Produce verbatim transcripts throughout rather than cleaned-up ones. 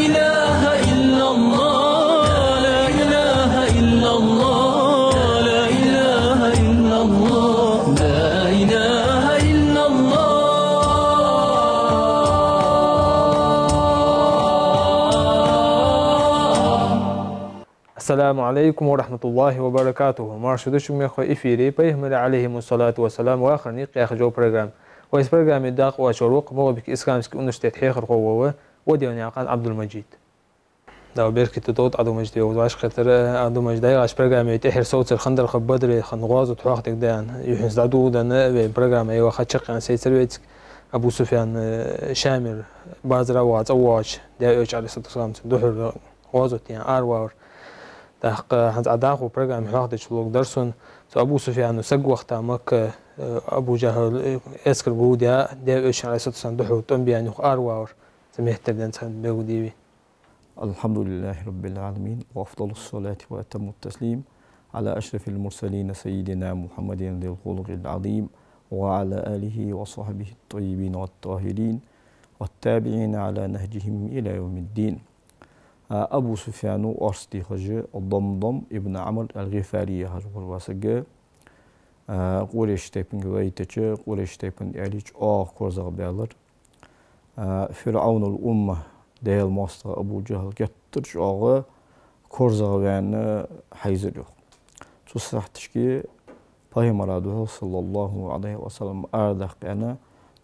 إله إلا الله، لا إله إلا الله، لا إله إلا الله، لا إله إلا الله. السلام عليكم ورحمة الله وبركاته. Марша дошув, мехкахой, эфире «Пайхамарий, عليه الصلاة والسلام, вахара никъ» яха жо программа. Вай программе дакъа лоацар воккха МагӀалбика исламски университета хьехархо ва Ваделнаькъан Ӏабдул-Мажид. Дала беркате долда, Ӏабдул-Мажид, вай вӀашагӀкхетар. Ӏабдул-Мажид, дӀаяхача программе тӀеххьара совцар хиннадар-кх бадарий хинна гӀазот хьоахадергда аьнна. Юххьанца дӀадоладенна вай программа, вай хьачакхъяьнна сецар вайцига. Абу Суфьян, э, Шаме базара ваха цӀавоагӀача, Даьла Элча, عليه الصلاة والسلام, цун духьала гӀазот дена аравалар. ТӀаккха хӀанз Ӏа дӀахо программе хьоахадеча ловргдар сона, цу Абу Суфьяно саг вахийта Макка, э, Абу ЖахӀал, э, эскар гулдаь, Даьла Элчан, عليه الصلاة والسلام, духьала тӀом баьнна юха аравалар. Цу меттара денз хьа белгалдий вай. الحمد لله رب العالمين، وأفضل الصلاة وأتم التسليم على أشرف المرسلين سيدنا محمد ذي الخلق العظيم، وعلى آله وصحبه الطيبين الطاهرين، والتابعين على نهجهم إلى يوم الدين. А, Абу Суфьяно орц дехаш Дамдам ибн Ӏамр ал-ГӀифари яхаш вар ва саг, а, Къурайш тайпанга вайтача, Къурайш тайпан аьлча чӀоагӀа корзагӀбаьлар. А, ФирӀавнул умма, Даьла моастагӀа Абу ЖахӀал геттара чӀоагӀа корзагӀваьнна хьайзар йоах. Цу сахьаташка Пайхамара духьал, صلى الله عليه وسلم, арадаккха аьнна,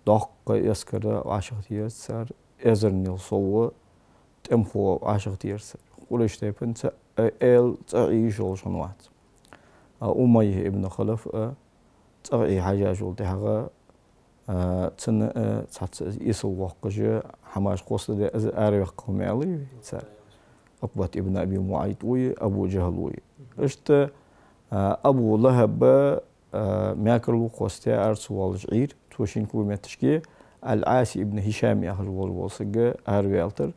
доккха эскар вӀашагӀтеха цар, эзарнел сов тӀемхо вӀашагӀтеха цар. Къурайш тайпан цаӀ, э, эла цӀагӀа йиш йолаш хиннавац. А, Умайя ибн Халаф а цӀагӀа хьежаш волча тӀехьагӀа, а, цунна, а, цхьацца из эсала воаккхаш, хӀамаш кхоссадаь, из араваьккхав ма аьлий вай цар. Ӏукбат ибн Аби МуӀайт вий, Абу ЖахӀал вий. Иштта, а, Абу ЛахӀаб, а, мекарло кхоссадаь, ара ца воалаш Ӏийра, цо шийна кога метташка Ал-Ӏаси ибн ХӀишам яхаш волаш вола саг араваьлар.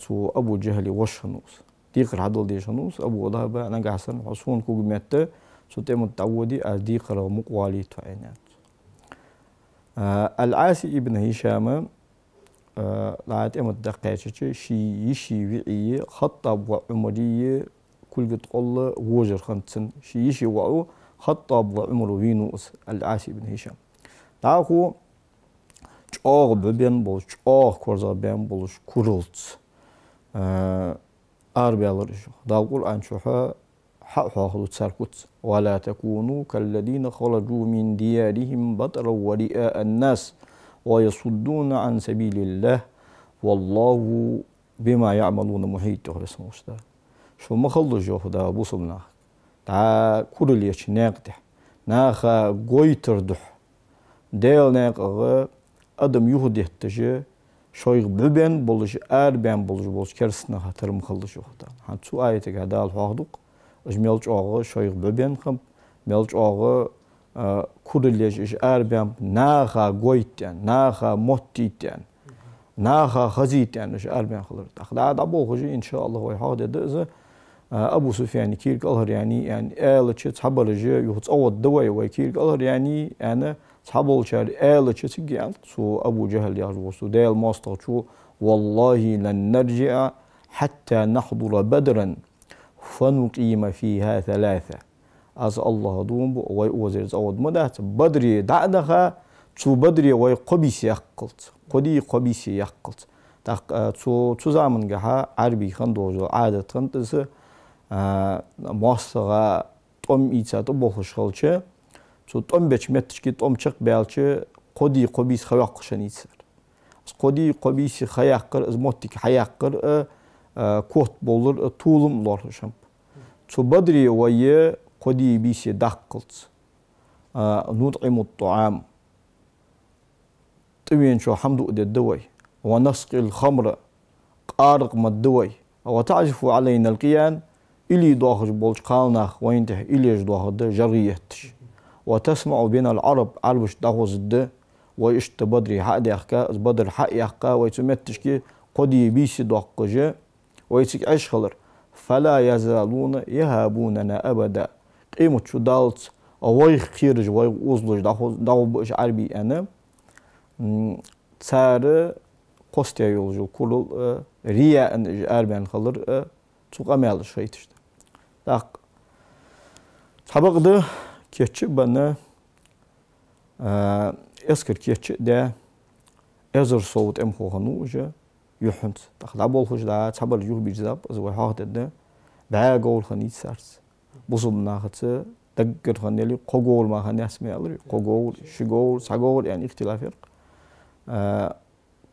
Цу Абу ЖахӀала воша хиннав из. Декхар хьадала дезаш хиннав из Абу ЛахӀаба, нагахьа санна хьо сона кога метта цу тӀема тӀа дӀаводе, аз декхарах мукъа валийт хьо, аьннад цо. А, Ал-Ӏаси ибн ХӀишама, а, дӀа тӀема тӀа дӀакхаьчача, ший йиший виӀий, ХаттӀаба воӀ Ӏумарий кулга тӀа кӀал вожар хиннад цун. Ший йиший воӀо ХаттӀаба воӀ Ӏумар вийнав из, Ал-Ӏаси ибн ХӀишам. ДӀахо чӀоагӀа бӀубенна болаш, чӀоагӀа корзагӀбаьнна болаш куралца, а, арабаьлар уж. Дала Къуръан чу хьа-, хьа-, хьоахаду цар куц: «ولا تكونوا كالذين خرجوا من ديارهم بطرا ورئاء الناس ويصدون عن سبيل الله والله بما يعملون محيط», — йоах Веза-Воккхача Дала. Шо ма хилалаш, йоах Дала, бусалба нах, дӀа куралеча наькъа тӀа, наха гойтара духьа, Даьла наькъагӀа адам юхадетташ, шоайх бӀубенна болаш, арабаьнна болаш болча кераста наха тара ма хилалаш, йоах Дала. ХӀанз цу аятагахьа Дала хьоахаду-кх, уж мел чӀоагӀа шоайх бӀубенна хиннаб, мел чӀоагӀа, а, куралеш уж арабаьннаб, наха гойтта аьнна, наха моттийта аьнна, наха хазийта аьнна уж арабаьнна хилар. ТӀаккха дӀа-, дӀаболхаш, иншааллахӀ, вай хьоахадергда из, а, Абу Суфьяна кира кӀалхараяьннай аьнна аьлча, цхьабараш юха цӀаводда вай, вай кира кӀалхараяьннай аьнна, цхьаболчар аьлча, цига аьннад цу Абу ЖахӀал яхаш волча цу Даьла моастагӀчо: «والله لن نرجع حتى نحضر بدرا فنقيم فيها ثلاثا». Аз АллахӀа дув буъ, вай укхазара цӀаводда ма дац, Бадре дӀа а даха, цу Бадре вай кхо бийса яккхалца, кхо ди, кхо бийса яккхалца. ТӀаккха, а, цу, цу замангахьа Ӏарбий хинна долаш дола Ӏадат хиннад из, а, моастагӀа тӀом ийца тӀаболхаш хилча, цу тӀом беча метташка тӀом чакхбаьлча, кхо ди, кхо бийса ха йоаккхаш хиннай цар. Из кхо ди, кхо бийса ха яккхар, из моттиг хьаяккхар а, а, котбовлар а, толам а лоархӀаш хиннаб. Цу Бадре вай кхо ди, бийса даккхалца, а, نطعم الطعام, тӀавеначоа хӀама дуадергда вай, ونسقي الخمر, къаракъ ма дергда вай, وتعزف علينا القيان, илли доахаш болча кхалнаха вайна тӀа иллеш доахаргда, жаргӀа етташ. وتسمع بنا العرب, Ӏарбашта дӀахозаргда, вай иштта Бадре хьа а даьхка, из Бадр хьа а яьккха, вай цу метташка кхо ди, бийса доаккхаш, вай цига Ӏеш хилар. فلا يزالون يهابوننا أبدا. Къемат шу даллалца вайх кхераш, вайх озалуш дӀахо-, дӀагӀоргба уж Ӏарбий аьнна, м, цар кхоссадаь йолаш йола курал а, рияъан уж арабаьнна хилар а цу къамаьлаша хайташ да. ТӀаккха цхьабакъда кийча а бенна, а, эскар кийча а даь, эзар сов тӀемахо хиннав уж юххьанца. ТӀаккха дӀаболхаш да, цхьабараш юхабирзаб, из вай хьоахадергда, бӀаь говр хиннай царца. Бусалба нахаца даггара хинна яле, кхо говр мара хиннаяц ма аьлар, кхо говр, ши говр, цхьа говр аьнна ихтилаф яр-кх. А,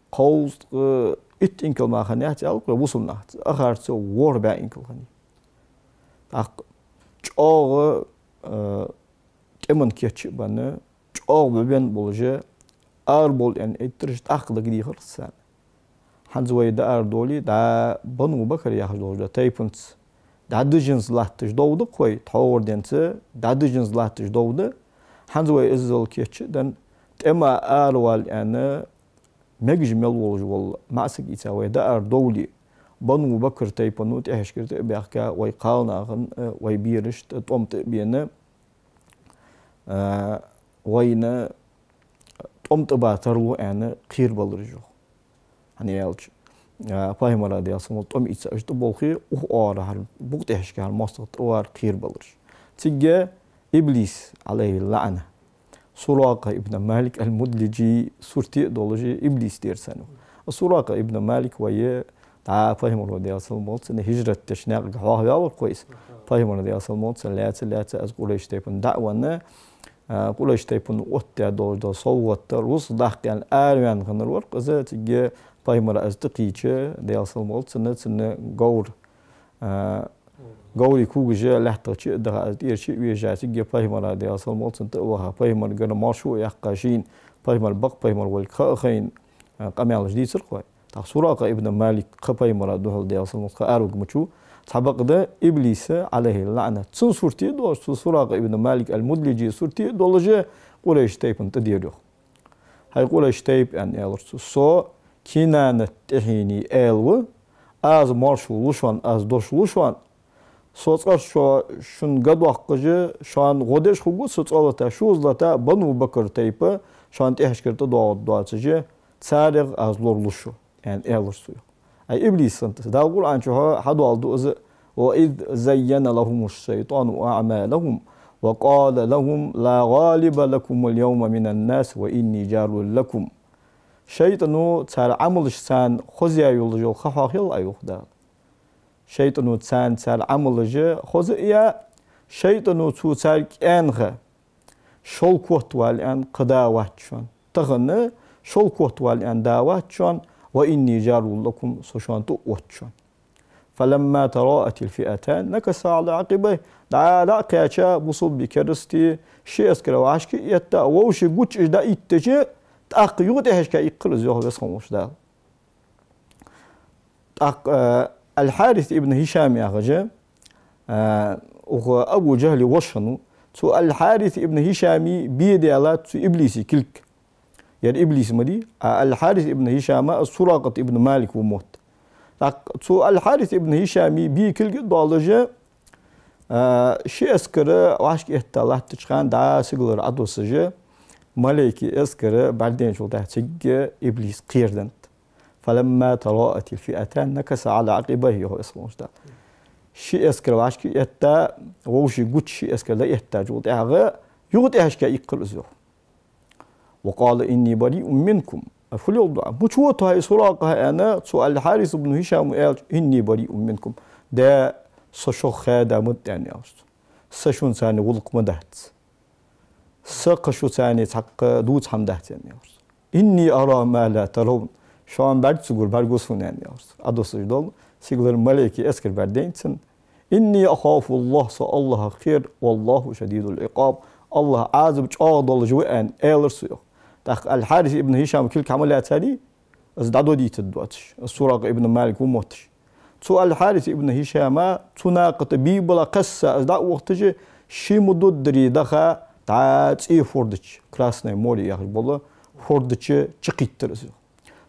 кховзткъа итт инкал мара хиннаяц аьлар-кх бусалба нахаца, акхарца ворхӀ бӀаь инкал хиннай. ТӀаккха чӀоагӀа, а, тӀема кийча а бенна, чӀоагӀа бӀубенна болаш, арабовла аьнна эттараш тӀаккха дагадехар царна. ХӀанз вай дӀаарадовле, дӀа Бану Бакр яхаш долаш дола тайпанца дӀадижанза латташ дов да-кх вай, тхьовра денз дӀадижанза латташ дов да. ХӀанз вай иззал кийча а даь, тӀема аравала аьнна, мегаш мел волаш вола маӀа саг ийца вай дӀаарадовле, Бану Бакр тайпано тӀехьашкара тӀа а баьхка, вай кхалнахана а, вай берашта а тӀом тӀа а бена, а, вайна тӀом тӀабатарлу аьнна кхерабелар уж, йоах. ХӀана аьлча, а, Пайхамара, Даьла салам хилда цунна, тӀом ийца уж тӀаболхе, укх оагӀорахьара букъа тӀехьашкахьара моастагӀа тӀавар кхерабелар уж. Цига Иблис, Ӏалайхи лаӀна, Суракъа ибн Малик аль-Мудлижий сурте а долаш Иблис дера царна. Суракъа ибн Малик вай дӀа Пайхамара, Даьла салам хилда цунна, хӀижрат деш наькъага хьоахаваьвар-кх вай из. Пайхамар, Даьла салам хилда цунна, лаьца, лаьца из Къурайш тайпан дӀа а венна, а, Къурайш тайпано оттадаь долаш дола совгӀат, рузкъа даккха аьнна араваьнна хиннар вар-кх из. Цига Пайхамара из тӀакхийча, Даьла салам хилда цунна, цун говр, а, говрий когаш лаьттах чу а даха, из тӀера чу а вежа, цига Пайхамара, Даьла салам хилда цунна, тӀа а ваха, Пайхамарагара маршо а яьккха шийна, Пайхамар бакъ, Пайхамар волга ха а хайна, а, къамаьлаш дийцар-кх вай. ТӀаккха Суракъа ибн Малик кхы Пайхамара духьал, Даьла салам хилда цунна, кхы араваргвац. Цхьабакъда Иблис, Ӏалайхи лаӀна, цун сурте а долаш, цу Суракъа ибн Малик аль-Мудлижий сурте а долаш, Къурайш тайпан тӀадера, йоах. ХӀай Къурайш тайпа, аьнна, аьлар цо, со Кинанат тӀехьений аьла ва, аз маршо лу шоана, аз дош лу шоана, со цкъарчоа шун гӀо доаккхаш, шоана гӀо деш хургва со цкъа лата, шозза лата Бану Бакр тайпа шоана тӀехьашкара тӀадоагӀаргдоацаш, царех аз лоралу шо, аьнна, аьлар цо, йоах. Ай, Иблис хиннад из. Дала Къуръан чу хьадоаладу из: «وإذ زين لهم الشيطان أعمالهم وقال لهم لا غالب لكم اليوم من الناس وإني جار لكم». ШайтӀано цар Ӏамалаш царна хозъяь йолаш йола ха хьоахаяьй, йоах Дала. ШайтӀано царна цар Ӏамалаш хоза а яь, шайтӀано цо царга аьннад: «Шел котвала аьнна кхы да вац шоана. Тахан шел котвала аьнна да вац шоана, وإني جار لكم, со шоана тӀа а отт шоана». فلما تراءت الفئتان نكص على عقبيه. ДӀа, дӀа а кхаьча, бусалба, кераста ши эскар вӀашка а этта, вӀаший гуча уж дӀаэттача, тӀаккха юха тӀехьашка иккхар из, йоах Веза хинна волча Дала. ТӀаккха, э, Аль-Хьарис ибн Хишам яхаш, э, укх Абу ДжахӀла воша хиннав, цу Аль-Хьарис ибн Хишама бе даьллад цу Иблиса кулг. Ер Иблис ма дий, а Аль-Хьарис ибн Хишама а Суракъат ибн Малик ва мотт. ТӀаккха цу Аль-Хьарис ибн Хишама бе кулг а доаллаш, а, ши эскар вӀашка этта латтача хана дӀа сигалара Ӏодоссаш, малейкий эскар бӀаргадайначул тӀехьагӀа цига Иблис кхераденнад. فلما تراءت الفئتان نكص على عقبيه, йоах Веза хинна волча Дала. Ши эскар вӀашка этта, вӀаший гуча ши эскар дӀаэттачул тӀехьагӀа юха тӀехьашка иккхар из, йоах. وقال إني بريء منكم. Фу леладу Ӏа? Мича вода хьо, хӀай Суракъа, аьнна, цу Аль-Хьарис ибн Хишама аьлча, إني بريء منكم. Даьра, со шох хаьда ма да, аьнна, аьлар цо. Са шуца цхьана гӀулакх ма дац. Са кхы шуца цхьана цхьаккха дувца хӀама дац, аьнна, аьлар цо. إني أرى ما لا ترون. Шоана бӀарга ца гур бӀаргагуз сона, аьнна, аьлар цо. Ӏодоссаш дола сигалара малейкий эскар бӀаргадайнад цунна. إني أخاف الله, со АллахӀах кхер, والله شديد العقاب, АллахӀ Ӏазап чӀоагӀа долаш ва, аьнна, аьлар цо, йоах. ТӀаккха Аль-Хьарис ибн Хишама кулг хьа ма лаьцадий, из дӀадодийтаргдоацаш, из Суракъа ибн Малик ва мотташ. Цу Аль-Хьарис ибн Хишама цу накха тӀа бе бала кхесса из дӀа а вохийташ, ший ма дуддаре даха, дӀа цӀе форда чу, Красное море яхаш бола форда чу чукхийттар из, йоах.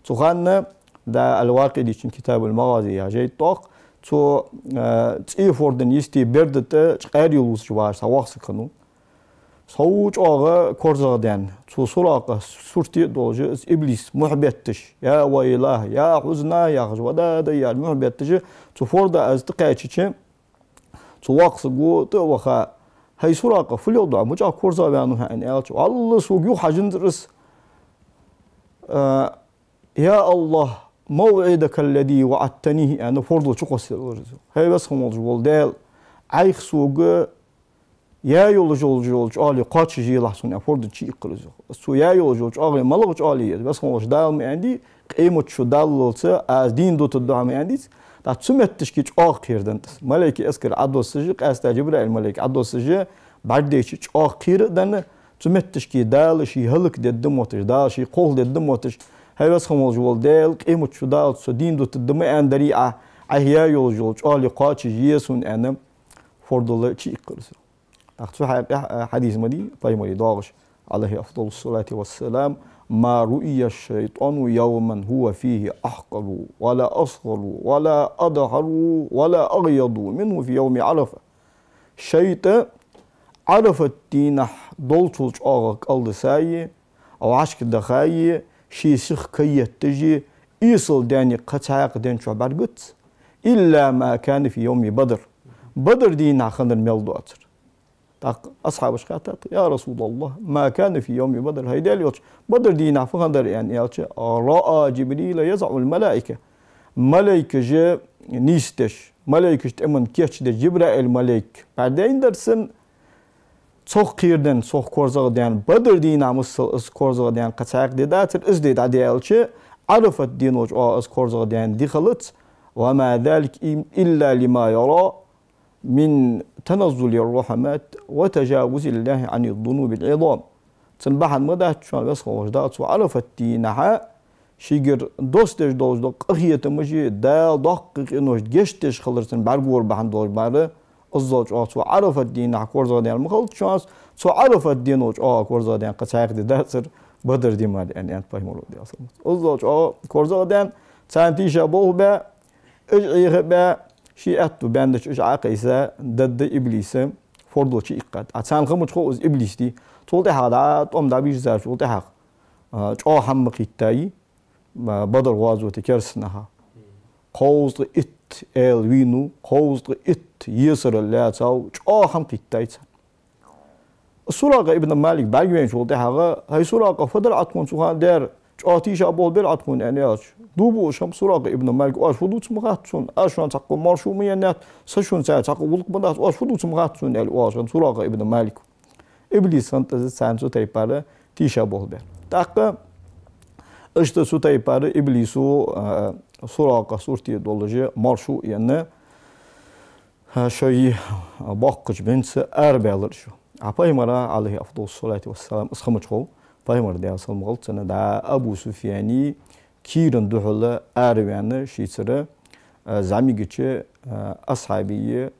Цу хана, да, Аль-Вакъидийс Китабуль-МагӀази яхаш йола тӀаккха, цу, э, цӀе фордан йисте берда тӀа чкъаьрий лувцаш вагӀаш цхьа воккха саг хиннав. Цхьа чӀоагӀа корзагӀдаьнна, цу Суракъа сурте а долаш, из иблис мухь бетташ, «يا ويلاه، يا حزناه» яхаш, «ва да да» яхаш мухь бетташ, цу форда из тӀакхаьчача, цу воккхача саго тӀа а ваха: «ХӀай Суракъа, фу леладу Ӏа, мичахьа корзагӀваьннав хьо?» аьнна аьлча, «ВаллахӀи, сога юха хьажанзар из, а, يا الله، موعدك الذي وعدتني», аьнна, фордал чукхоссавелар из. «ХӀай Веза хинна волаш вола Даьла, Ӏайха сога яь йолаш йолча чӀоагӀале кхоачашъелахь сона», аьнна, форда чуиккхар из. Цо яь йолаш йола чӀоагӀале малагӀа чӀоагӀале я из? Веза хинна волча Дала ма аьннадий, къематди даллалца аз дийна дутаргда хьона ма аьннадий. ТӀаккха цу метташка чӀоагӀа кхераденнад из. Малайкий эскар Ӏодоссаш, къаьстта Джабраил малайк Ӏодоссаш, бӀаргадайча чӀоагӀа кхера а денна, цу метташка Дала ше хӀалакдергда мотташ, Дала ше кхолладергда мотташ: «ХӀай Веза хинна волаш вола Даьла, къематди даллалца со дийна дутаргда ма аьннадарий Ӏа, Ӏайха яь йолаш йола чӀоагӀале кхоачашъе сона», аьнна, фордал чуиккхар из. ТӀаккха цу хьакъехьа, а, хьадис ма дий Пайхамара доагӀаш, عليه أفضل الصلاة والسلام: «ما رؤي الشيطان يوما هو فيه أحقر ولا أصغر ولا أدحر ولا أغيض منه في يوم عرفة». ШайтӀа Ӏарафат дийнахьа долчул чӀоагӀа кӀалдисаи, вӀашкадахаи, ший сиха каетташи, эсала даьнна кхы цхьаккха ден чу бӀаргагуц, «إلا ما كان في يوم بدر». Бадр дийнахьа хиннар мел доацар. ТӀаккха асхьабаша хаьттад: «يا رسول الله، ما كان في يوم بدر؟» ХӀай Даьла Элча, Бадр дийнахьа фу хиннадар аьнна аьлча: «رأى جبريل يزع الملائكة». Малайкаш нийсдеш, малайкаш тӀема кийчдеш Джабраил малайк бӀаргадайндар цунна, цох кхераденна, цох корзагӀдаьнна, Бадр дийнахьа миссел из корзагӀдаьнна кхы цхьаккха ди дацар, из ди дӀадаьлча, Ӏарафат дийнахьа чӀоагӀа из корзагӀдаьнна ди хилац, «وما ذلك إلا لما يرى من تنزل الرحمات وتجاوز الله عن الذنوب العظام». Цун бахьан ма дац шоана, Веза хинна волча Дала цу Ӏарафат дийнахьа шийгара доссадеш долаш дола къахетамаши, Дала доккхий къинош гешт деш хилар цун бӀаргагур бахьан долаш мара, иззал чӀоагӀа цу Ӏарафат дийнахьа корзагӀдаьнна ма хилац шоана из, цу Ӏарафат дийнахьа чӀоагӀа корзагӀдаьнна кхы цхьаккха ди дацар Бадр ди мара аьнна, аьннад Пайхамара, Даьла салам хилда цунна. Иззал чӀоагӀа корзагӀдаьнна, царна тийша болх баь, уж Ӏеха а баь, ший аьттув баьннача уж Ӏокхайса, дадда иблиса фордал чуиккхад. А царна хӀамаш хов из иблис дий. Цул тӀехьагӀа дӀа, тӀом дӀабийрзачул тӀехьагӀа, а, чӀоагӀа хӀама ма кхийттайий, а, Бадр гӀазота кераста наха. Кховзткъа итт эла вийнав, кховзткъа итт есарал лаьцав, чӀоагӀа хӀама кхийттай царна. Суракъа ибн Малик бӀаргавайначул тӀехьагӀа: «ХӀай Суракъа, фу дар Ӏа тхона цу хана даьр? ЧӀоагӀа тийша болх бир Ӏа тхона», аьнна аьлча, дув буаш хиннаб Суракъа ибн Малик: «Оаш фу дувц ма хац сона, аз шоана цхьаккха маршо ма еннаяц, са шоана цхьа, цхьаккха гӀулакх ма дац, оаш фу дувц ма хац сона», аьнна, оалаш хиннад Суракъа ибн Малик. Иблис хиннад из царна цу тайпара тийша болх баьр. ТӀаккха иштта цу тайпара иблисо, а, Суракъа сурте долаш маршо а енна, шоай боккхача бӀунца арабаьлар уж. А Пайхамара, عليه أفضل الصلاة والسلام, из хӀамаш хов, Пайхамара, Даьла салам хилда цунна, дӀа Абу Суфьяна кийрана духьала араваьнна шийцара, а, зӀамигача, а, асхьабий,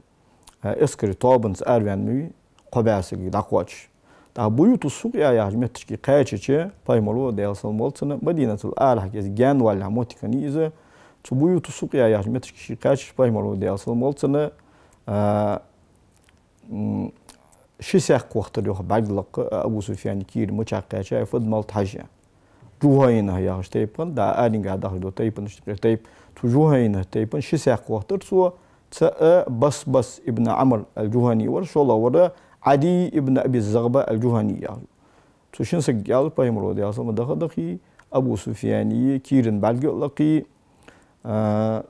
а, эскара тоабанца араваьнна ма вий, кхо бӀаь саг дӀакхоачаш. ТӀаккха Буюту Сукъя яхача метташка кхаьчача, Пайхамара, Даьла салам хилда цунна, Мадинатал арахьа кӀезига гаьна валехьа моттиг хиннай из, цу Буюту Сукъя яхача метташка ше кхаьчача, Пайхамара, Даьла салам хилда цунна, а, м, ши саькх вахийтар йоах бӀарг лакха, а, Абу Суфьяна кийра мичахьа кхаьчай, фу да-малад хьажа. Джухайна яхаш тайпа хиннад, дӀа аренгахьа дахаш дола тайпанашта юкъера тайпа. Цу Джухайна тайпан ши саькх вахийтар цо, цаӀ Басбас ибн Ӏамр ал-Джухани вар, шоллагӀвар Ӏадий ибн Аби Загъба ал-Джухани яхаш. Цу шин сагага аьлар Пайхамара, Даьла салам хилда цунна: «Даха а дахе, Абу Суфьяна кийрана бӀарга а лакхе, а,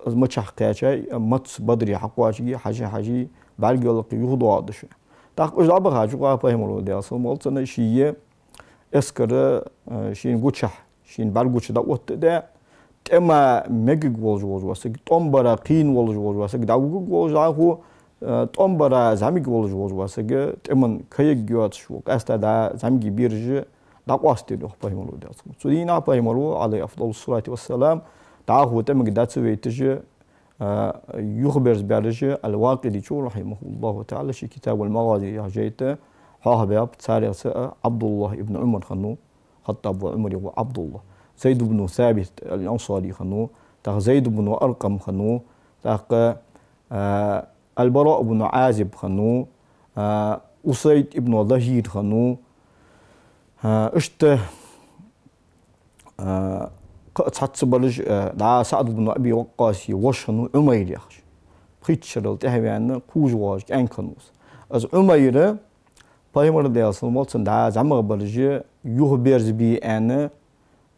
из мичахьа кхаьчай, маца Бадре хьакхоачаргья, хьажа, хьажа, бӀарга а лакхе, юхадоагӀаргда шо». ТӀаккха уж дӀабахача юкъа Пайхамара, Даьла салам хилда цунна, ший эскар, а, шийна гучахь, шийна бӀаргагуча дӀаоттадаь, тӀема мегаргволаш вола саг, тӀом бара кхийна волаш вола саг дӀавугаргволаш дӀахо, а, тӀом бара зӀамига волаш вола саг тӀеман каяргйоацаш вола, къаьстта дӀа зӀамига бераш дӀакъоастадир йоах Пайхамара, Даьла салам хилда цунна. Цу дийнахьа Пайхамара, عليه أفضل الصلاة والسلام, дӀахо тӀемага дӀа ца вайташ, а, юхаберзабаьраш, Ал-Вакъидичо, رحمه الله تعالى, ший «Китабул-МагӀази» яхача жайна тӀа хьоахабаьб, царех цаӀ Ӏабдуллахь ибн Ӏумар хиннав, ХаттӀаба воӀ Ӏумара воӀ Ӏабдуллахь, Зайд ибн Сабит ал-Ансари хиннав, тӀаккха Зайд ибн Аркъам хиннав, тӀаккха, а, Ал-Бараъ ибн Ӏазиб хиннав, а, Усайд ибн Захир хиннав, а, иштта, а, кхы а цхьацца бараш, а, дӀа СаӀд ибн Аби Ваккъаса воша хиннав Ӏумайр яхаш. Пхийтта шерал тӀехьаваьнна, кхувш воагӀаш кӀаьнк хиннав из. Из Ӏумайр Пайхамара, Даьла салам хилда цунна, дӀа зӀамагӀа бараш юхаберзабе аьнна,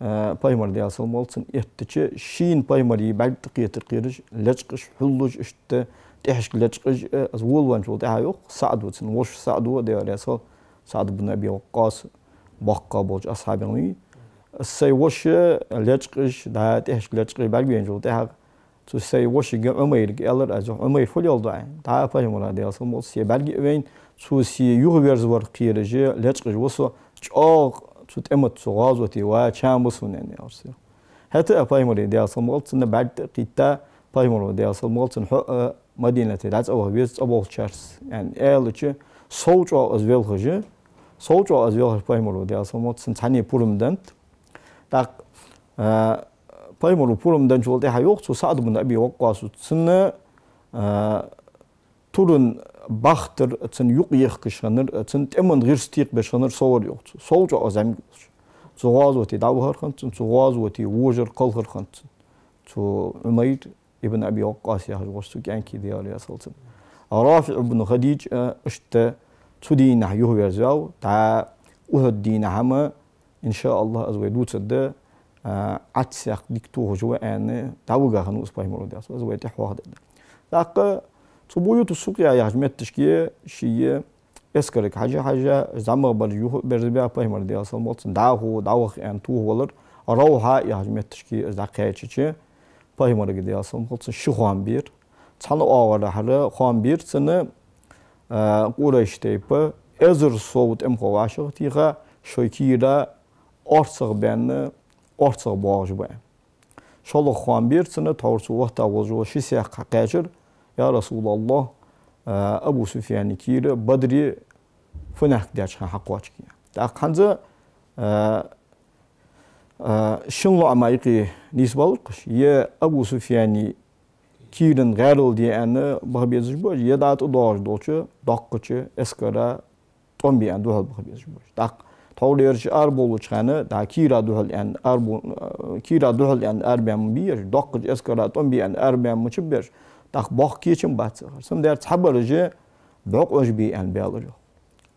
а, Пайхамара, Даьла салам хилда цунна, эттача, шийна Пайхамара бӀарг тӀакхетар кхераш, лечкъаш, хьуллаш, иштта тӀехьашка лечкъаш, а, из волавенначул тӀехьагӀа йоах СаӀда, цун воша СаӀда, Даьла раьза хилва, СаӀд ибн Аби Ваккъас боккхагӀа болча асхьабех ва. Сай воша лечкъаш, дӀа тӀехьашка лечкъаш бӀаргавайначул тӀехьагӀа цо сай вошага Ӏумайрага аьлар: «Аз, Ӏумайр, фу леладу Ӏа?» «ДӀа Пайхамара, Даьла салам хилда цунна, се бӀарга а вайна, цо се юхаверзавар кхераш лечкъаш ва со, чӀоагӀа цу тӀема тӀа, цу гӀазоте ваха чам ба сона», — аьнна, аьлар цо. ХӀаьта а Пайхамара, Даьла салам хилда цунна, бӀарг тӀакхийтта, Пайхамара, Даьла салам хилда цунна: «Хьо а Мадинате дӀацӀаваха веза цӀаболхачарца», — аьнна аьлча, сов чӀоагӀа из велхаш, сов чӀоагӀа из велхаш Пайхамара, Даьла салам хилда цунна, цхьанне пурам деннад. ТӀаккха, а, Пайхамара пурам денначул тӀехьагӀа йоах цу СаӀд ибн Аби Ваккъаса, цунна, а, туран бахтар цун юкъе ехкаш хиннар, цун тӀема гӀирс текхабеш хиннар совар йоах цо. Сов чӀоагӀа зӀамига волаш. Цу гӀазоте дӀавахар хиннад цун, цу гӀазоте вожар, кхалхар хиннад цун. Цу Ӏумайр ибн Аби Ваккъас яхаш волча цу кӀаьнка, Даьла раьза хилва цунна. РафиӀ ибн Хадиж а иштта цу дийнахьа юхаверзаваьв, дӀа Ухьуд дийнахьа-м, иншааллахӀ, из вай дувцаргда, а, Ӏадсаькх дика тохаш ва аьнна, дӀавига хиннав из Пайхамара, Даьла салам хилда цунна, из вай тӀехьа хьоахадергда. ТӀаккха цу Буюту Сукъя яхача метташка ший эскарга хьежа-хьежа, зӀамагӀа бараш юхаберзабаь, Пайхамар, Даьла салам хилда цунна, дӀахо дӀаваха аьнна тохавалар, Равхьа яхача метташка из дӀакхаьчача, Пайхамарга, Даьла салам хилда цунна, ши хоам бер. Цхьан оагӀорахьара хоам бер цунна, а, Къурайш тайпа, эзар сов тӀемхой вӀашагӀтеха, шоай кийра орцагӀа баьнна, орцагӀа боагӀаш ба. ШоллагӀа хоам бер цунна, тхьовра цо вахийта волаш вола ши саькх хьакхаьчар: «Я РасулаллахӀ, а, Абу Суфьяна кийра Бадре фуннахьа даьча хана хьакхоачаргья». ТӀаккха хӀанз, а, а, шин лоӀам юкъе нийсбаларгхаш, е Абу Суфьяна кийран гӀаьрал де аьнна баха безаш ба уж, е дӀа тӀадоагӀаш долча доккхача эскара тӀом бе аьнна духьал баха безаш ба уж. ТӀаккха тхьовра ераш арабовлача хана, дӀа кийра духьал аьнна арабу-, кийра духьал аьнна арабаьнна ма бий ераш, доккхача эскара тӀом бе аьнна арабаьнна мичаб ераш, тӀаккха боккха кечам бац цар. Цудухьа цхьабараш бӀокъаж бе аьнна баьлар йоах.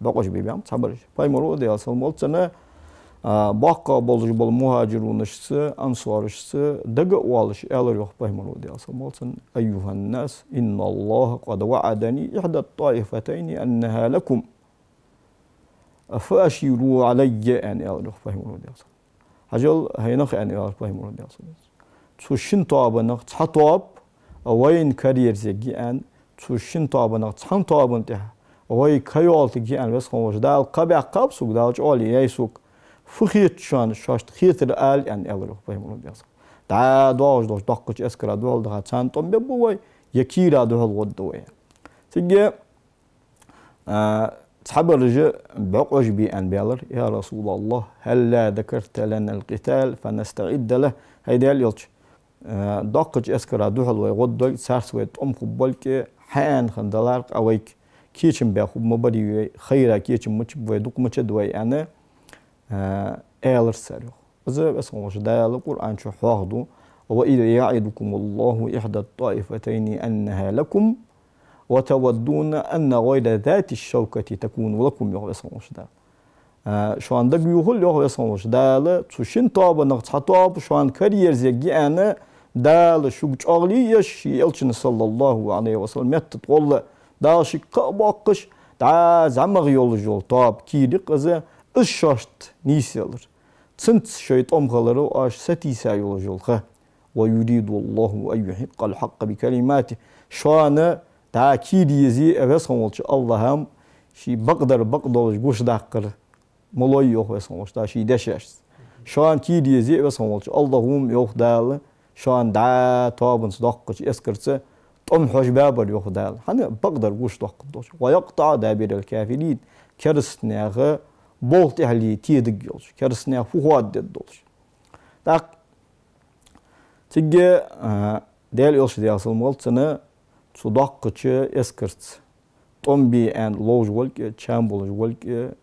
БӀокъаж бе баьннаб цхьабараш. Пайхамара, Даьла салам хилда цунна, а, боккхагӀа болаш бола мухӀажирунашца, ансарашца дага а воалаш аьлар йоах Пайхамара, Даьла салам хилда цунна: «أيها الناس، إن الله قد وعدني إحدى الطائفتين أنها لكم». «فأشيروا علي», — аьнна аьлар йоах Пайхамара, Даьла салам хилда цунна. «Хьажал, хӀай нах, — аьнна аьлар Пайхамара, Даьла салам хилда цунна, — цу шин тоабанах цхьа тоаба вайна караерзаергья аьнна, цу шин тоабанах цхьан тоабан тӀа вай кайоалийтаргья аьнна, Веза хинна волча Дала кхаъ баьккхаб сога, Дала чӀоагӀо яьй сога. Фу хет шоана, шоашта хетар ала», — аьнна аьлар йоах Пайхамара, Даьла салам хилда цунна. «ДӀа доагӀаш долча доккхача эскара духьал даха царна тӀом бергба вай, е кийра духьал гӀоргда вай?» Цига а, цхьабараш бӀокъаж бе аьнна баьлар: «يا رسول الله، هلا ذكرت لنا القتال فنستعد له». ХӀай Даьла Элча, а, доккхача эскара духьал вай гӀоргдолга, царца вай тӀом хургболга хьааьнна хинна далар-кх Ӏа вайга, кечам баь хургма барий вай, хайра кечам мичаб вай, дукха мичад вай аьнна, а, аьлар цар йоах. Из Веза хинна волча Дала Къуръан чу хьоахаду: «وإذ يعدكم الله إحدى الطائفتين أنها لكم وتودون أن غير ذات الشوكة تكون لكم», — йоах Веза хинна волча Дала. А, шоана дагайохал, йоах Веза хинна волча Дала, цу шин тоабанах цхьа тоаба шоана караерзаергья аьнна, Дала шуга чӀоагӀо еш, ший Элчана, صلى الله عليه وسلم, метта тӀа гӀолла Дала шийга кхаъ боаккхаш, дӀа зӀамагӀа йолаш йола тоаба, кийра я-кх из, из шоашта нийсъялар. Цунца шоай тӀом хиларах оаш сатийса йолаш йола ха. «ويريد الله أن يحق الحق بكلماته». Шоана дӀа кийра езе а Веза хинна волча АллахӀа-м ший бакъдар бакъдолаш гучадаккхар ма лой, йоах Веза хинна волча Дала ший дешашца. Шоана кийра езе а Веза хинна волча АллахӀа-м, йоах Дала, шоана дӀа тоабанца, доккхача эскарца тӀом хьожабаьбар, йоах Дала. ХӀана? Бакъдар гучадоаккхаргдолаш. «ويقطع دابر الكافرين». Керастий наьха болх тӀехьале тедалургдолаш. Керастий наьха фу хоададергдолаш долаш. ТӀаккха цига, а, Даьла Элча, Даьла салам хилда цунна, цу доккхача эскарца тӀом бе аьнна ловш волга, чам болаш волга,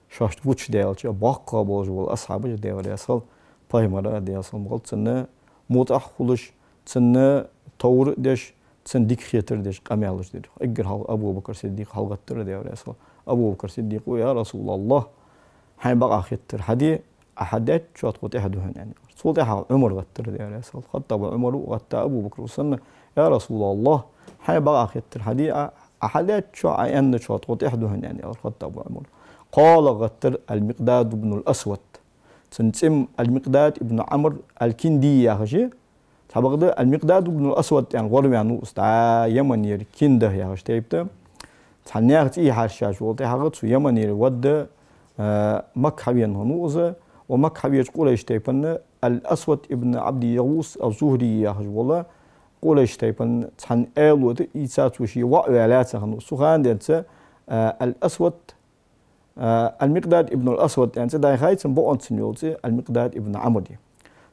шоашта гучадаьлча, боккхагӀа болаш бола асхьабаш, Даьла раьза хилва, пайхамара, Даьла салам хилда цунна, мутӀахь хулаш, цунна товр а деш, цунна дика хетар а деш, къамаьлаш дир. Эггара хьалха Абу Бакр Сиддикъ хьалгӀаттар, Даьла раьза хилва. Абу Бакр Сиддикъо: «Я РасулаллахӀ, хьайна бакъахьа хетар хьаде, Ӏа хьадаьчоа тхо тӀехьа да хьона», — аьнна. Цул тӀехьагӀа Ӏумар гӀаттар, Даьла раьза хилва. ХаттӀаба Ӏумара гӀатта, Абу Бакро санна: «Я РасулаллахӀ, хьайна бакъахьа хетар хьаде Ӏа, Ӏа хьадаьчоа, Ӏа аьнначоа тхо тӀехьа да хьона», — аьнна, аьлар ХаттӀаба Ӏумара. КхоалагӀа гӀаттар Аль-Микъдад ибн аль-Асвад. Цун цӀи-м Аль-Микъдад ибн Ӏамр аль-Киндий яхаш я. Цхьабакъда Аль-Микъдад ибн аль-Асвад аьнна гӀорваьнна ва из, дӀа Яманера Кинда яхаш тайпа тӀа. Цхьан наьха цӀий хьарчаш вола тӀехьагӀа цу Яманера вадда, а, Макка хьавена хиннав из, ва Макка хьавеча къурайш тайпан Аль-Асвад ибн Ӏабди ЯгӀус аз-Зухри яхаш вола къурайш тайпан цхьан аьло тӀа ийца цо ший воӀ ваь лаьца хиннав. Цу хана денз, а, Аль-Асвад, а, Аль-Микъдад ибн аль-Асвад аьнна цӀи дӀаяхай цун, бокъонца цун йола цӀи Аль-Микъдад ибн Ӏамр я.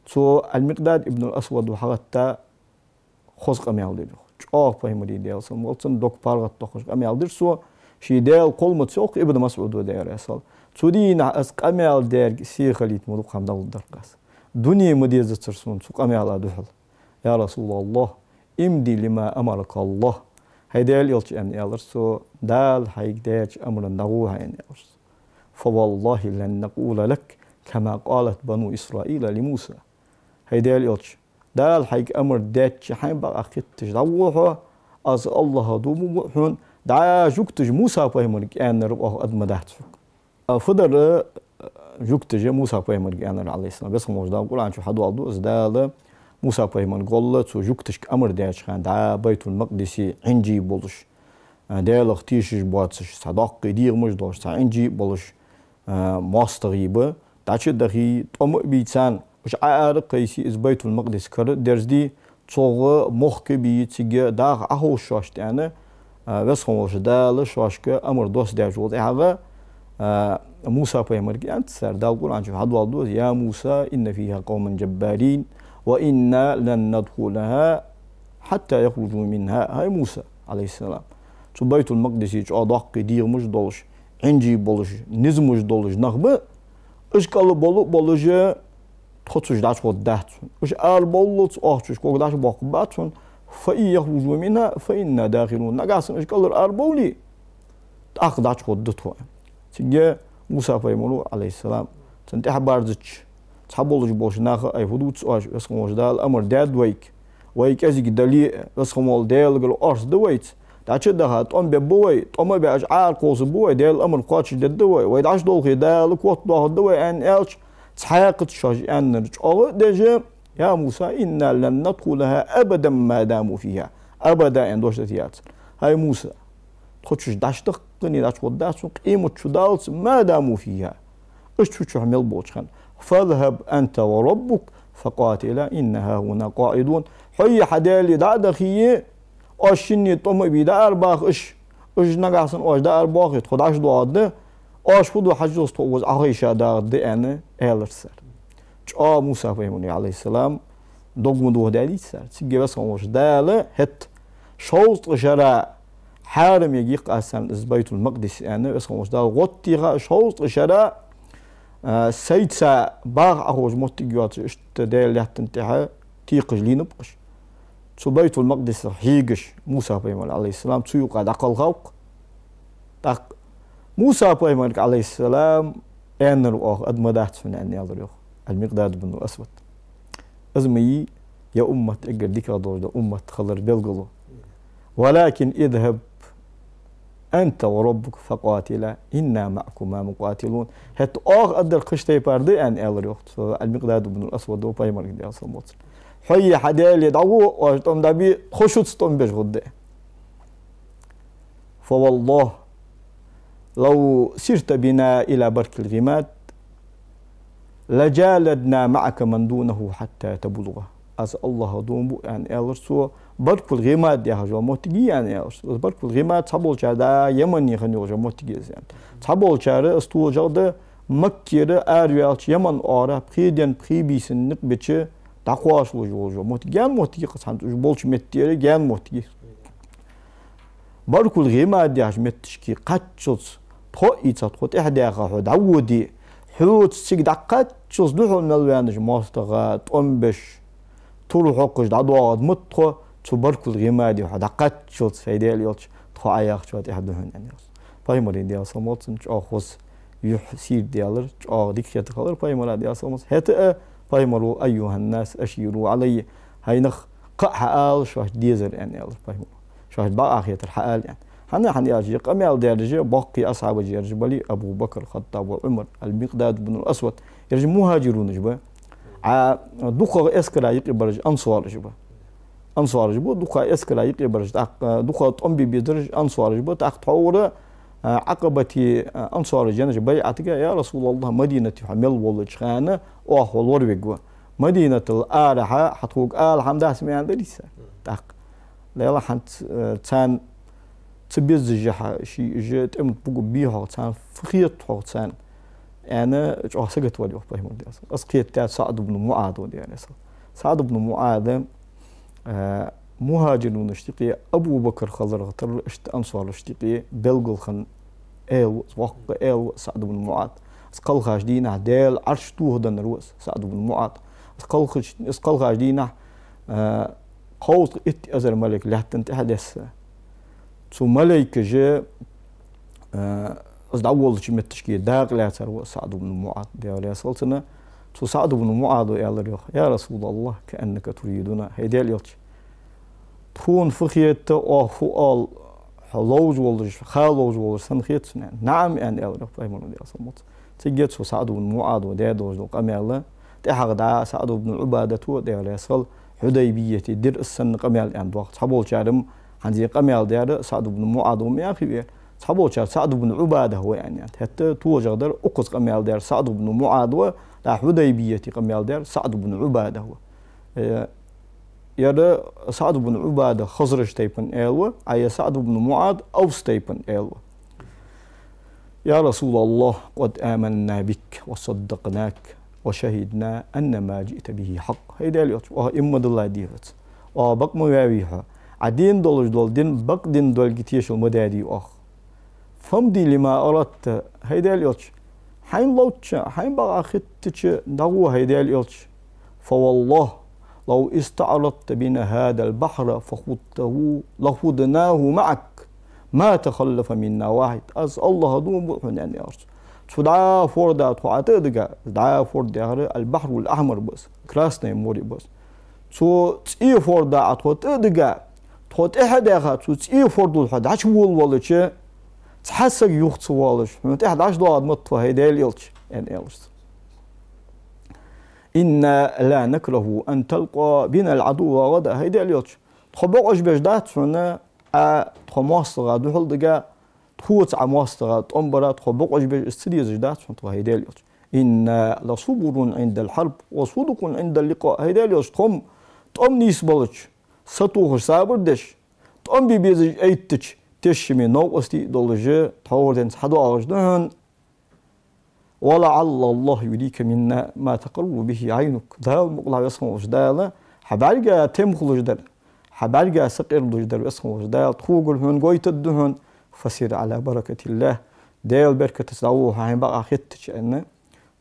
Цу Аль-Микъдад ибн аль-Асвада хьалгӀатта хоза къамаьл дир. ЧӀоагӀа пайхамара, Даьла салам хилда цунна, дог паргӀатдоаккхаш къамаьл дир цо, ший Даьла кхоллама цо, йоах Ибн МасӀуда, Даьла раьза хилва. Цу дийнахьа аз къамаьл дерг сихалийта ма дукха хӀама далургдар-кх аз. Дуне ма дезацар сона цу къамаьла духьал. «Я РасулаллахӀ, имди лима амаракаллахӀ». ХӀай Даьла элча, аьнна, аьлар цо, Дала хьайга даьча амарна дӀагӀо хьо, аьнна, аьлар цо. «فوالله لن نقول لك كما قالت بنو إسرائيل لموسى». ХӀай Даьла элча, Дала хьайга амар даьча хьайна бакъахьа хеташ дӀагӀо хьо, аз АллахӀа дув буъ хьона, дӀа жугташа Муса пайхамарга аьннар оаха аргда ма дац хьога. А фу дар, а, жугташа Муса пайхамарга аьннар, Ӏалайхи ссалам? Веза хинна волча Дала Къуръан чу хьадоаладу из, Дала Муса пайхамарга гӀолла цо жугташка амар даьча хана дӀа Байтул-Макъдисе Ӏинжий болаш, а, Даьлах тешаш боацаш, цхьа доккхий дегӀамаш долаш, цхьа Ӏинжий болаш, а, моастагӀий ба, дӀачу а дахе, тӀом а бе царна, уж Ӏоара а кхайсе, из Байтул-Макъдис кара а дерзаде, цох мохк а бе, цига даха Ӏоховша шоашта аьнна, а, Веза хинна волча Дала шоашка амар доссадаьчул тӀехьагӀа, а, Муса пайхамарга аьннад цар, Дала Къуръан чу хьадоаладу из: «يا موسى إن فيها قوما جبارين وإنا لن ندخلها حتى يخرجوا منها». ХӀай Муса, Ӏалайхи ссалам, цу Байтул-Макъдисе чӀоагӀа доккхий дегӀамаш долаш, Ӏинжий болаш, низамаш долаш нах ба, уж кӀалбола а болаш, тхо цу чу дӀачугӀоргдац хьона. Уж арабовллалца оаха цу чу ког дӀачубоаккхаргбац хьона. «فإن يخرجوا منها فإنا داخلون». Нагахьа санна уж кӀалара арабовле, тӀаккха дӀачугӀоргда тхо. Цига Муса пайхамара, Ӏалайхи ссалам, цунна тӀехьабарзача, цхьаболаш болча наха: «Ай, фу дувц оаш, Веза хинна волча Дала амар даьд вайга, вай кӀезига дале а, Веза хинна волча Даьлагара орц да вайца, дӀачу а даха, тӀом бергба вай, тӀом а баь, уж Ӏоара кхоссаргба вай, Даьла амар кхоачашдергда вай, вай дӀачудолхе Дала котдоахаргда вай», — аьнна аьлча, цхьаькхаза шоаш аьннар чӀоагӀа а деш: «يا موسى إنا لن ندخلها أبدا ما داموا فيها». «Абада» аьнна дош да тӀаяьцар. ХӀай Муса, тхо цу чу дӀачудаккха а дӀачугӀоргдац хьона къематди чудаллалца, «ما داموا فيها». Уж цу чу мел болча хана. «فاذهب أنت وربك فقاتلا إنا هاهنا قاعدون». Хьои хьа Даьлеи дӀа а дахе, оаш шинне тӀом а бе дӀаарабаха уж, уж нагахьа санна оаш дӀаарабоахе, тхо дӀачудоагӀаргда, оаш фу ду хьажалца, тхо укхаза Ӏохайша дагӀаргда, аьнна, аьлар цар. ЧӀоагӀа Муса пайхамара, Ӏалайхи ссалам, дог ма дохадаьдий цар. Цига Веза хинна волча Дала хӀаьта шовзткъа шера хьарам яги-кх аз царна из Байтул-Макъдис аьнна, Веза хинна волча Дала гӀоттийха шовзткъа шера, а, сайца баха Ӏоховша моттиг йоацаш, иштта Даьла лаьттан тӀа текхаш лийнаб-кх уж. Цу Байтул-Макъдисах хьегаш Муса пайхамар, Ӏалайхи ссалам, цу юкъа дӀакхелхав-кх. ТӀаккха Муса пайхамарга, Ӏалайхи ссалам, аьннар оаха аргда ма дац хьона, аьнна, аьлар йоах Аль-Микъдад ибн аль-Асвад. Из ма йий ер уммат эггара дикагӀа долаш дола уммат хилара белгало. «ولكن اذهب أنت وربك فقاتلا إنا معكما مقاتلون». ХӀаьта оаха аргдар кхыча тайпара да, аьнна, аьлар йоах цу Аль-Микъдад ибн аль-Асвада пайхамарга, Даьла салам хилда цунна. Хьои хьа Даьлеи дӀагӀо, оаш тӀом дӀабе, тхо шуца тӀом беш хургда. «فوالله لو سرت بنا إلى برك الغماد لجالدنا معك من دونه حتى تبلغه». «Аз АллахӀа дув буъ, — аьнна, аьлар цо, — Баркул-ГӀимад яхаш йола моттиг йий, — аьнна, аьлар цо. — Баркул-ГӀимад цхьаболчар дӀа Ямане хинна йолаш йола моттиг я из, — аьнна. — Цхьаболчар из толашагӀа да Маккера араваьлча Яман оагӀора пхи ден, пхи бийсан никъ бича дӀакхоачалуш йолаш йола моттиг. Гаьна моттиг я-кх из, цхьан уж болча меттера гаьна моттиг я из». Баркул-ГӀимад яхача метташка кхаччалца тхо а ийца, тхо тӀехьа даьха хьо дӀаводе, хьоца цига дӀакхаччалца духьал мел ваьннача моастагӀа тӀом беш, тур хьокхаш дӀадоагӀаргда ма тхо, цу Баркул-ГӀимаде хьо дӀакхаччалца, хӀай Даьла Элча, тхо Ӏа яхачоа тӀехьа да хьона, аьнна, аьлар. Пайхамара, Даьла салам хилда цунна, чӀоагӀа хоза юхь сийрда даьлар, чӀоагӀа дика хетар хилар пайхамара, Даьла салам хилда цунна. ХӀаьта а пайхамара: «أيها الناس أشيروا علي». ХӀай нах, кхаъ хьаала шоашта дезар, аьнна, аьлар пайхамара. Шоашта бакъахьа хетар хьаала, аьнна. ХӀана, хӀана аьлча, ер къамаьл даьраш боккхий асхьабаш яраш бале: Абу Бакр Хаттаб ва Ӏумар, ал-Микъдад ибн ал-Асвад. Ераш мухӀажирунаш ба. Ӏа дукхагӀа эскара юкъе бараш ансараш ба. Ансараш ба, дукха эскара юкъе бараш, тӀаккха дукха тӀом бе безараш ансараш ба, тӀаккха тхьовра, а, Ӏакъабате, а, ансараш яннача байӀатага: «Я РасулаллахӀ, Мадинате хьо мел волча хана оаха хьо лоравергва. Мадинатал арахьа хьа тхога ала хӀама дац ма аьннадарий са?» ТӀаккха: «Лела, хӀанз, э, царна ца беззашехьа, ший уж тӀема тӀа бугаргбий хьогӀ царна, фу хет хьогӀ царна?» аьнна, чӀоагӀа саготта вар, йоах пайхамара, Даьла салам хилда цунна. Из кхетадаьд СаӀд ибн МуӀаза, Даьла раьза хилва. СаӀд ибн МуӀаза, э, мухӀажирунашта юкъе Абу Бакр хиларах тара иштта ансарашта юкъе белгала хинна аьла ва, воккха аьла ва СаӀд ибн МуӀаз. Из кхалхача дийнахьа Даьла Ӏарш тохаденнар ва из, СаӀд ибн МуӀаз. Из кхалхача, из кхалхача дийнахьа, э, кховзткъеи итт эзар малайк лаьттан тӀа хьадесса. Цу малайкаша, э, из дӀаволлача метташка дакъа лаьцар ва СаӀд ибн МуӀаз, Даьла раьза хилва цунна. Цу СаӀд ибн МуӀаза аьлар, йоах: «يا رسول الله، كأنك تريدنا». ХӀай Даьла Элча, тхона фу хет, оаха фу оал хьо ловш волаш, ха ловш волаш санна хет сона, аьнна. «نعم», аьнна, аьлар, йоах, пайхамара, Даьла салам хилда цунна. Цига цу СаӀд ибн МуӀаза даь долаш дола къамаьл, тӀехьагӀа дӀа СаӀд ибн Ӏубадата, Даьла раьза хилва, Хьудайбияте дир из санна къамаьл, аьнна, доагӀа. Цхьаболчар-м хӀанз из къамаьл даьр СаӀд ибн МуӀаз ва ма яхий вай. Цхьаболчар СаӀд ибн Ӏубада ва аьнна, аьннад. ХӀаьта тожагӀдар, укхаза къамаьл даьр СаӀд ибн МуӀаз ва, тӀаккха Хьудайбияте къамаьл даьр СаӀд ибн Ӏубада ва. Э, ер СаӀд ибн Ӏубада Хазраж тайпан аьла ва, а ер СаӀд ибн МуӀаз Авс тайпан аьла ва. «يا رسول الله، قد آمنا بك وصدقناك وشهدنا أن ما جئت به حق». ХӀай Даьла Элча, оаха иман ма дилла дий хьоца, оаха бакъ ма ваьвий хьо, Ӏа дийна долаш дола ди бакъ ди долга тешал ма даьдий оаха. «فامض لما أردت». ХӀай Даьла Элча, хьайна ловча, хьайна бакъахьа хетача дӀагӀо, хӀай Даьла Элча. «فوالله لو استعرضت بنا هذا البحر فخضته لخضناه معك ما تخلف منا واحد». Аз АллахӀа дув буъ хьона, аьнна, аьлар цо. Цу дӀа форда тхо Ӏа тӀа а дигача, дӀа форда яхар аль-Бахьруль-Ахьмар ба из, Красное море ба из. Цу цӀе форда Ӏа тхо тӀа а дигача, тхо тӀехьа а даьха, цу цӀе фордал хьо дӀачуволавелча, цхьа саг юха ца воалаш, хьона тӀехьа дӀачудоагӀаргда ма тхо, хӀай Даьла Элча, аьнна, аьлар цо. «إنا لا نكره أن تلقى بنا العدو غدا». ХӀай Даьла Элча, тхо бокъо беш дац хьона, Ӏа тхо моастагӀа духьал дигача, тхоца Ӏа моастагӀа тӀом бара тхо бокъо беш, из ца дезаш дац хьона тхо, хӀай Даьла Элча. «إنا لصبر عند الحرب وصدق عند اللقاء». ХӀай Даьла Элча, тхо-м тӀом нийсбелча сатохаш, сабар деш, тӀом бе безаш эттача тешаме новкъостий долаш, тхьовра денз хьадоагӀаш да хьона. «ولعل الله يريك منا ما تقر به عينك». Дала мукъалахь, Веза хинна волча Дала, хьа бӀарга тем хулаш дар, хьа бӀарга сакъердалуш дар, Веза хинна волча Дала тхогара хьона гойтаргда хьона. «فسر على بركة الله». Даьла беркатаца дӀагӀо хьо хьайна бакъахьа хетача, аьнна,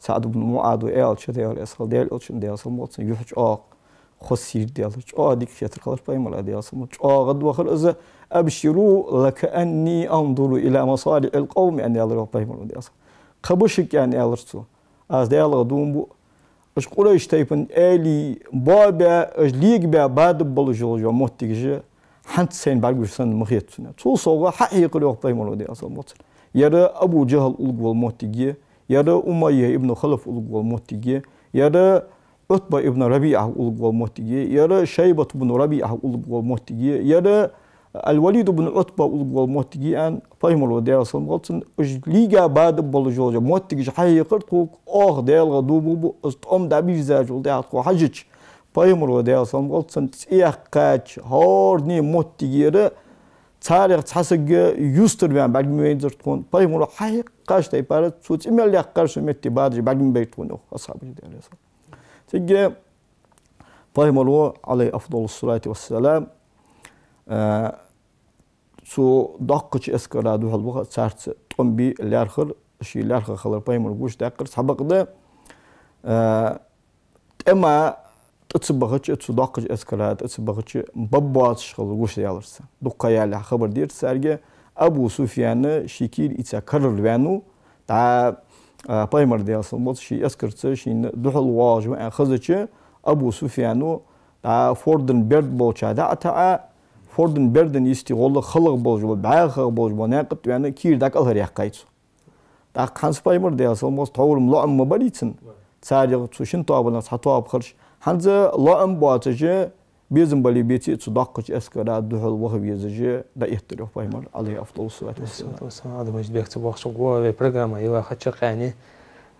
СаӀд ибн МуӀаза аьлча, Даьла раьза хилва, Даьла Элчан, Даьла салам хилда цунна, юхь чӀоагӀа хоза сийрда даьлар, чӀоагӀа дика хетар хилар пайхамара, Даьла салам хилда цунна, чӀоагӀа гӀадвахар из: «أبشروا، لكأني أنظر إلى مصارع القوم», аьнна, аьлар, йоах, пайхамара, Даьла салам хилда цунна. Кхаъ ба шуга, аьнна, аьлар цо. Аз Даьлах дув буъ, уж Къурайш тайпан аьлий боабаь, уж легабаь бадаб болаш йола моттигаш хӀанз сайна бӀаргагуш санна ма хет сона. Цул совгӀа хьахьекхар, йоах, пайхамара, Даьла салам хилда цунна, ер Абу ЖахӀал улларгвола моттиге, ер Умайя ибн Халаф улларгвола моттиге, ер Ӏутба ибн РабиӀа улларгвола моттиге, ер Шайбат ибн РабиӀа улларгвола моттиге, ер аль-Валид ибн Ӏутба улларгвола моттиге, аьнна, пайхамара, Даьла салам хилда цунна, уж лийга бадаб болаш йола моттигаш хьахьекхар тхога, оаха Даьлах дув буъ, из тӀом дӀабийрзачул тӀехьагӀа тхо хьежача, пайхамара, Даьла салам хилда цунна, цӀи яьккхача хӀаране моттигера царех цхьа саг юстара ваьнна бӀарга ма вайнзар тхона. Пайхамара хьахьекхача тайпара цо цӀи мел яьккхача метте бадаш бӀарга ма байра тхона, йоах асхьабаша, Даьла раьза хилва. Цига пайхамара, عليه أفضل الصلاة والسلام, а, цу доккхача эскара духьал ваха царца тӀом бе лаьрхӀар, ший лаьрхӀа хилар пайхамара гуш даьккхар, цхьабакъда, а, тӀема тӀа ца бахача, цу доккхача эскара тӀа ца бахача, баббоацаш хилар гуш даларца. Дукха яле хабар дир царга, Абу Суфьян ший кийра ийца карара ваьннав, дӀа, а, пайхамар, Даьла салам хилда цунна, ший эскарца шийна духьал воагӀаш ва аьнна хезача, Абу Суфьяно дӀа форда берд болча дӀа а таӀа, форда берда йисте гӀолла халагӀа болаш бола, бӀаьхагӀа болаш бола наькъа тӀа ваьнна, кийра дӀакӀалхаръяьккхай цо. ТӀаккха хӀанз пайхамар, Даьла салам хилда цунна, тхьовра лоӀам ма барий цун, царех цу шин тоабанах цхьа тоаба хилча, хӀанз лоӀам боацаш, безам бале а беце а цу доккхача эскара духьал ваха везаш дӀаэттар, йоах пайхамара, Ӏалайхи афдалу салату вассалам. Салату вассалам. Ӏабдул-Мажид-бек, цу боккхача гӀо вай программа йилла хачакъяьни,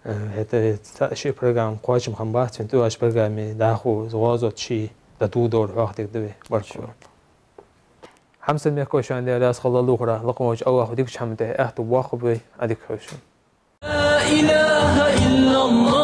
э, хӀаьта цхьа ши программа кхоачам хиннабац, вайна тӀехьарча программе дӀахо из гӀазот ший дӀадоладар хьоахадергда вай. Баркал. Хьамсара мехкахой, шоана Даьла раьза хилва, лохара лакха волча АллахӀа дикача хӀаман тӀа аьттув боаккхалба вай, Ӏадика хилда шун. لا إله إلا الله.